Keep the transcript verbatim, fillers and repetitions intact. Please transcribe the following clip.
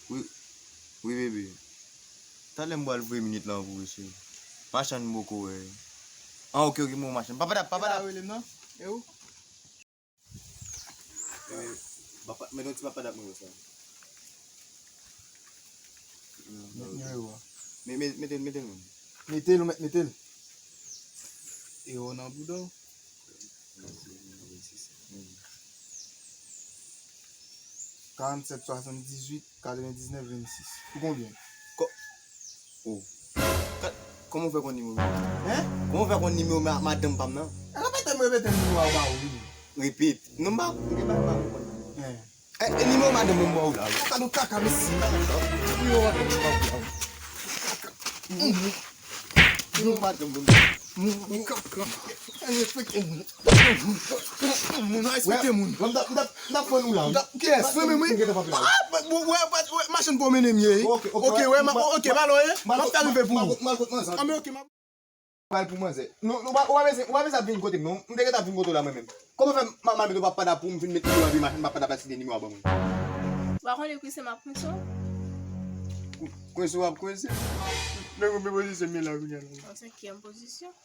Wi, wi, bebe. Talè m pral voye minit lan pou ou, cheri. Machann m poko wè. Ah, ok, ok, m wè machann. Papa Dap, Papa Dap. Rele m non? E ou? Eh, papa, mete yon ti Papa Dap mwen sa. Met nimewo a. Me-, me-, mete l, mete l menm. Mete l, ou mèt mete l. E ou nan bouda w. Karannsèt, swasanndizuit, katrevendiznèf, vennsis. Pou konbyen? Ko-, oh. Ka-, kòman w fè konn nimewo m nan? Hein? Kòman w fè konn nimewo ma-, madanm pa m nan? E repete m, repete m nimewo a ba ou, wi. Repete. Non, m pa, m pa, m pa konn. Hein. E, e nimewo madanm mwen ba ou la. Kaka nou kaka, mesi. Nimewo madanm mwen ba ou la. Nimewo madanm mwen. Moun kaka. Respekte moun. Moun, respekte moun. Mwen, m t ap, m t ap, m t ap pran nou la. Kiyès? Mwen menm, wi. Ah, bon, wè, wè, wè, machann pou mennen m ye. Ok, ok, wè, ok, wè, ok, balon, ye. M ap fè rive pou ou. Ah, men ok, m ap Pral pou manzè. Nou, nou pa, ou pa bezwen, ou pa bezwen ap vin kote m, non. M te gentan ap vin kote w la, mwen menm. Kòman fè m, m ap mete w Papa Dap pou m vin met nimewo a, epi machann Papa Dap la site nimewo a ban mwen? Ou pa konnen kwense m ap kwense w? Kwense w ap kwense? Nèg ou mete pozisyon m ye la, kounye a la. An senkyèm pozisyon.